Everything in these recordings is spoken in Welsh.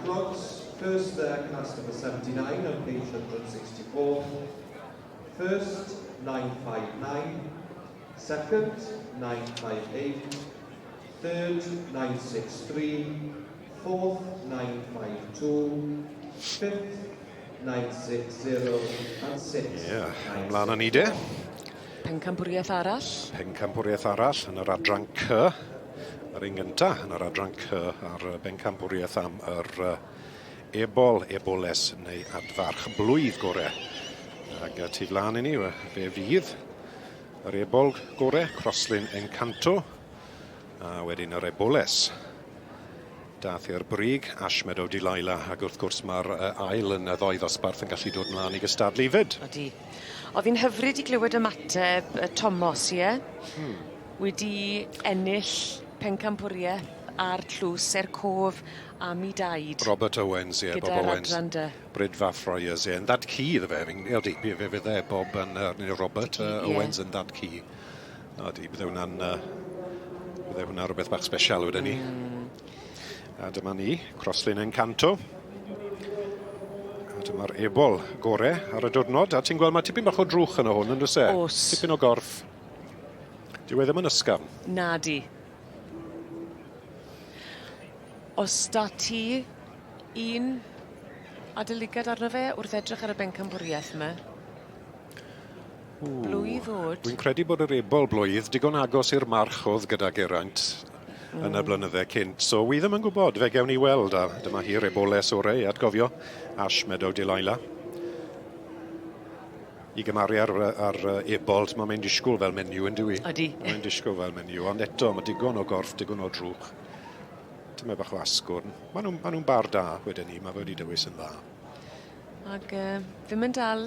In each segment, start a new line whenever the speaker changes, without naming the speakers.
Clogs. First there, class number 79 on page 164. First, 959. Second, 958. Third, 963. Fourth, 952. Fifth, 960. And sixth,
Ie, ymlaen â ni de.
Pencampwriaeth arall.
Pencampwriaeth arall yn yr adran C. Yr un gynta yn yr adran C ar bencampwriaeth am yr ebol, eboles neu adfarch blwydd gore. Ac tu flaen i ni, fe fydd yr ebol gore, Crosslyn Encanto, a wedyn yr eboles. Dath i'r brig, Ash Meadow Delilah, ac wrth gwrs mae'r ail yn y ddoi ddosbarth yn gallu dod mlaen i gystadlu 'fyd.
Odi. O'dd 'i'n hyfryd i glywed ymateb Tomos, ie?
Hmm.
Wedi ennill pencampwrieth a'r tlws er cof am 'i daid.
Robert Owens, ie, Bob
Gyda'r
Owens.
adran dy.
Brydfa Friars, ie, yn dad cu iddo fe, fi'n, odi, fe fydde Bob yn, neu Robert Owens yn dad cu. Odi, bydde hwnna'n uh, bydde hwnna rhywbeth bach special wedyn ni. A dyma ni, Crosslyn Encanto. A dyma'r ebol gore ar y diwrnod. A ti'n gweld mae tipyn bach o drwch yn hwn, yn does e?
Oes.
Tipyn o gorff. Dyw e ddim yn ysgafn.
Na di. Os da ti un adolygiad arno fe wrth edrych ar y bencampwriaeth yma? Blwydd oed.
Dwi'n credu bod yr ebol blwydd digon agos i'r march oedd gyda Geraint mm. yn y blynydde cynt. So wi ddim yn gwybod, fe gewn ni weld. A dyma hi'r eboles orau, atgofio, Ash Meadow Delilah. I gymaru ar, ar ebol, mae mae'n disgwyl fel menyw yn dywi.
Ydy.
Mae'n disgwyl fel menyw, ond eto mae digon o gorff, digon o drwch. Tyma bach o asgwrn. Maen nhw'n ma nhw bar da, wedyn ni, mae fe wedi dewis yn dda.
Ac uh, ddim yn dal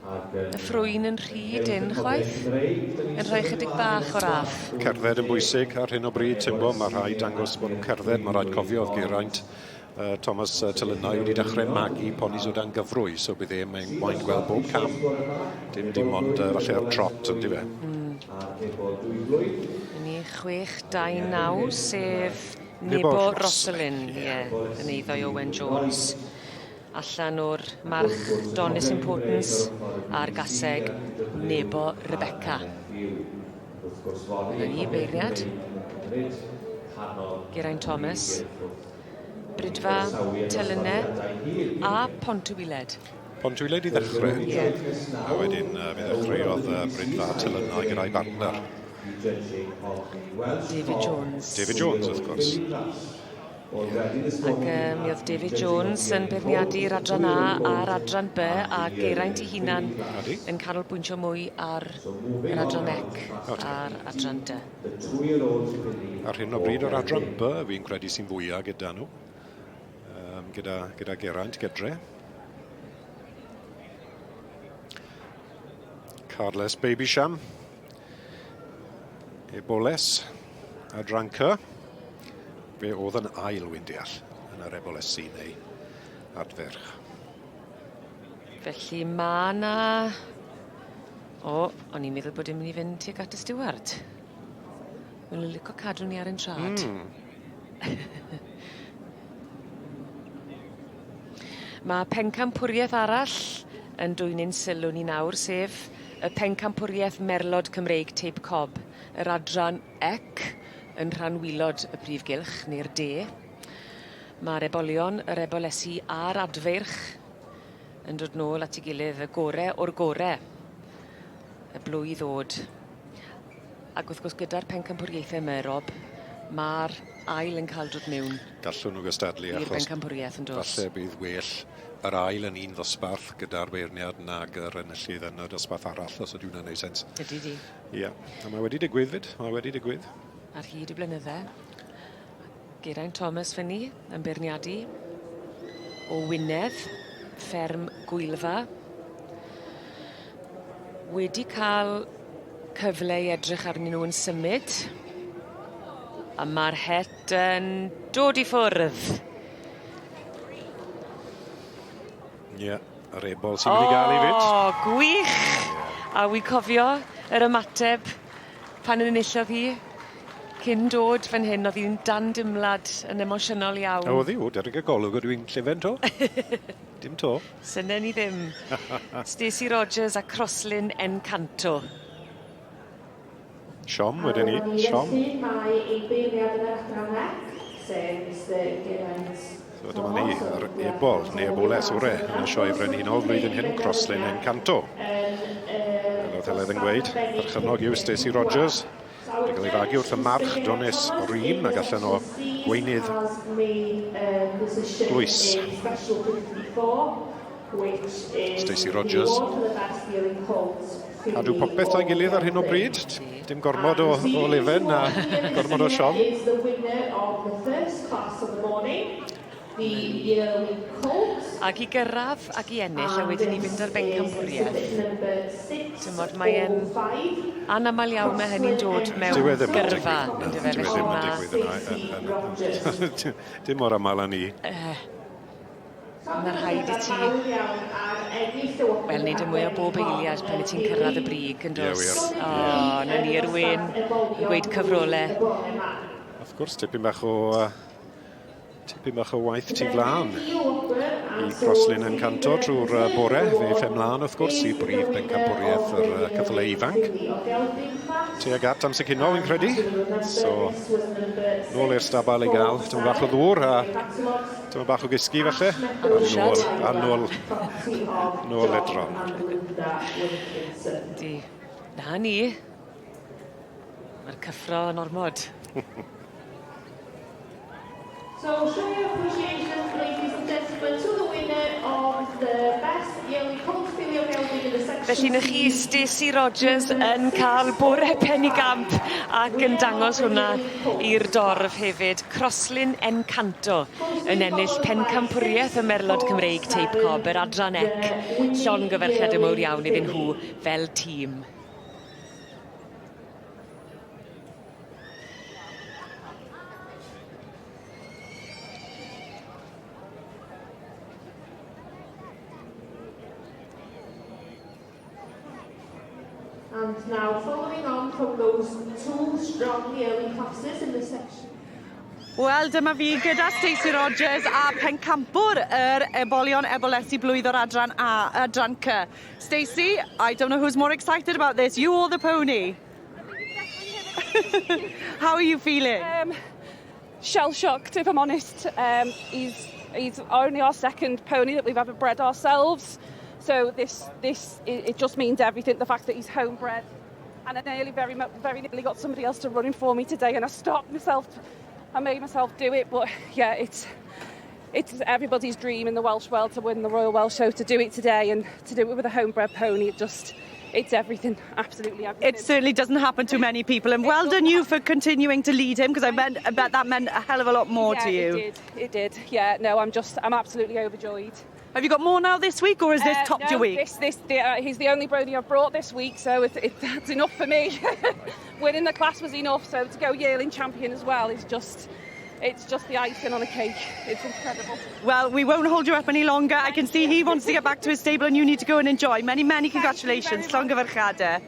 y ffrwyn yn rhy dynn chwaith. Yn rhoi chydig bach o raff.
Cerdded yn bwysig ar hyn o bryd, ti'n gwybod, mae rhaid dangos bod nhw'n cerdded, mae rhaid cofio oedd Geraint uh, Thomas Telynau wedi dechrau magu ponis o dan gyfrwy, so bydd e'n mae'n moyn gweld bob cam. Dim dim ond uh, falle'r trot, ynddi fe.
Mm. Ni 6, 2, 9, sef Nebo Rosalind, ie, yeah, yn eiddo i Owen Jones. Allan o'r march Donis Importance a'r gaseg Nebo Rebecca. Dyna ni, beirniad. Geraint Thomas. Brydfa, Telynne a Pontywilet.
Pontywilet i ddechrau.
Yeah.
A wedyn fe ddechreuodd Brydfa Telynau gyda'i bartner.
David Jones.
David Jones, wrth gwrs.
Ac um, mi oedd David Jones yn beirniadu'r adran A a'r adran B a Geraint ei hunan yn canolbwyntio mwy ar yr adran C a'r adran D.
Ar hyn o bryd o'r adran B fi'n credu sy'n fwyaf gyda nhw. Um, gyda, gyda Geraint Gedre. Carles Babysham. Eboles adran C. Fe oedd yn ail, wy'n deall, yn yr ebolesi neu adferch.
Felly mae na... O, o'n i'n meddwl bod e'n mynd i fynd tuag at y stiward. Maen nhw'n licio cadw ni ar ein trad.
Mm.
Mae pencampwriaeth arall yn dwyn ein sylw ni nawr, sef y pencampwriaeth Merlod Cymreig Teip Cob, yr adran ec yn rhan wylod y prif gylch, neu'r de. Mae'r ebolion, yr ebolesi a'r adfeirch yn dod nôl at ei gilydd, y gore o'r gore, y blwydd ddod. Ac wrth gwrs gyda'r pencampwriaethau 'ma Rob, ma'r ail yn cael dod mewn.
Gallwn nhw gystadlu
i'r
achos
bencampwriaeth yn does?
Falle bydd well yr ail yn un ddosbarth gyda'r beirniad nag yr enillydd yn y dosbarth arall, os ydy hwnna'n neud sens.
Ydy di.
Ie, a mae wedi digwydd fyd, mae wedi digwydd.
Ar hyd y blynydde. Geraint Thomas fyny yn beirniadu o Wynedd, fferm Gwylfa. Wedi cael cyfle i edrych arnyn nhw yn symud. A mae'r het yn dod i ffwrdd.
Ie, yeah, yr ebol sy'n mynd i gael ei fyd.
O, gwych! A wi cofio yr ymateb pan enillodd hi Cyn dod fan hyn o'dd 'i'n dan dimlad yn emosiynol iawn.
O'dd 'i o deryg y golwg ydw i'n llefen 'to. Dim 'to.
Synen ni ddim. Stacey Rogers a Crosslyn Encanto.
Siom wedyn ni, siom.
Felly mae ein beirniad yn yr adran C, sef Mr Geraint
So dyma ni, yr ebol, neu eboles ore, yn y sioe frenhinol flwyddyn hyn, Crosslyn Encanto. Fel oedd Heledd yn gweud, perchennog yw Stacey Rogers, wedi cael ei fagu wrth y march Donis Rîm ac allan o gweinydd Glwys. Stacey Rogers. Cadw popeth o'i gilydd ar hyn o bryd. Dim gormod o, o lefen a gormod o siom.
Ac i gyrraedd ac i ennill a wedyn i fynd ar bencampwriaeth. T'mod mae e'n anamal iawn mae hynny'n dod mewn
Dyw e ddim yn
gyrfa
digwydd.
yndyfe
Dyw e
felly
ddim yn
ma'
digwydd yna. Dim mor aml â ni.
Ma' rhaid i ti wel neud y mwya o bob eiliad pan 'yt ti'n cyrradd y brig yndos?
Ie wir.
O 'na ni yr wên yn gweud cyfrole.
Wrth gwrs tipyn bach o yy tipyn bach o waith tu flan i Crosslyn Encanto trwy'r bore. Fe eff e mlaen wrth gwrs i brif bencampwriaeth yr ceffylau ifanc. Tuag at amser cinio fi'n credu. So nôl i'r stabal i gael tymed bach o ddŵr a tymed bach o gysgu falle. A nôl, a nôl, nôl i'r dron.
Yndi. 'Na ni. Mae'r cyffro yn ormod.
So show your appreciation, ladies and gentlemen, to the winner of the best yearly colt filly or gelding in the section
Felly 'na chi Stacey Rogers yn ca'l bore penigamp ac yn dangos hwnna i'r dorf hefyd. Crosslyn Encanto yn ennill pencampwrieth y Merlod Cymreig Teip Cob yr adran ec. Llongyfarchiade mowr iawn iddyn nhw fel tîm.
And now following on from those two strong early classes in the section.
Wel, dyma fi gyda Stacey Rogers a pencampwr yr ebolion ebolesi blwydd o'r adran A, adran C. Stacey, I don't know who's more excited about this, you or the pony? How are you feeling?
Shell-shocked, if I'm honest. He's only our second pony that we've ever bred ourselves. So it just means everything, the fact that he's homebred. And I nearly, very, very nearly got somebody else to run him for me today, and I stopped myself. I made myself do it, but yeah, it's everybody's dream in the Welsh world to win the Royal Welsh Show, to do it today and to do it with a homebred pony. It's everything, absolutely everything.
It certainly doesn't happen to many people, and well done you for continuing to lead him, because I bet that meant a hell of a lot more
Yeah,
to you.
It did, yeah. No, I'm absolutely overjoyed.
Have you got more now this week, or is this topped
No,
your week?
He's the only pony I've brought this week, so that's enough for me. Winning the class was enough, so to go yearling champion as well is just, it's just the icing on a cake. It's incredible.
Well, we won't hold you up any longer. I can see he wants to get back to his stable and you need to go and enjoy. Many, many
Thank you
congratulations.
very much.
Llongyfarchiadau.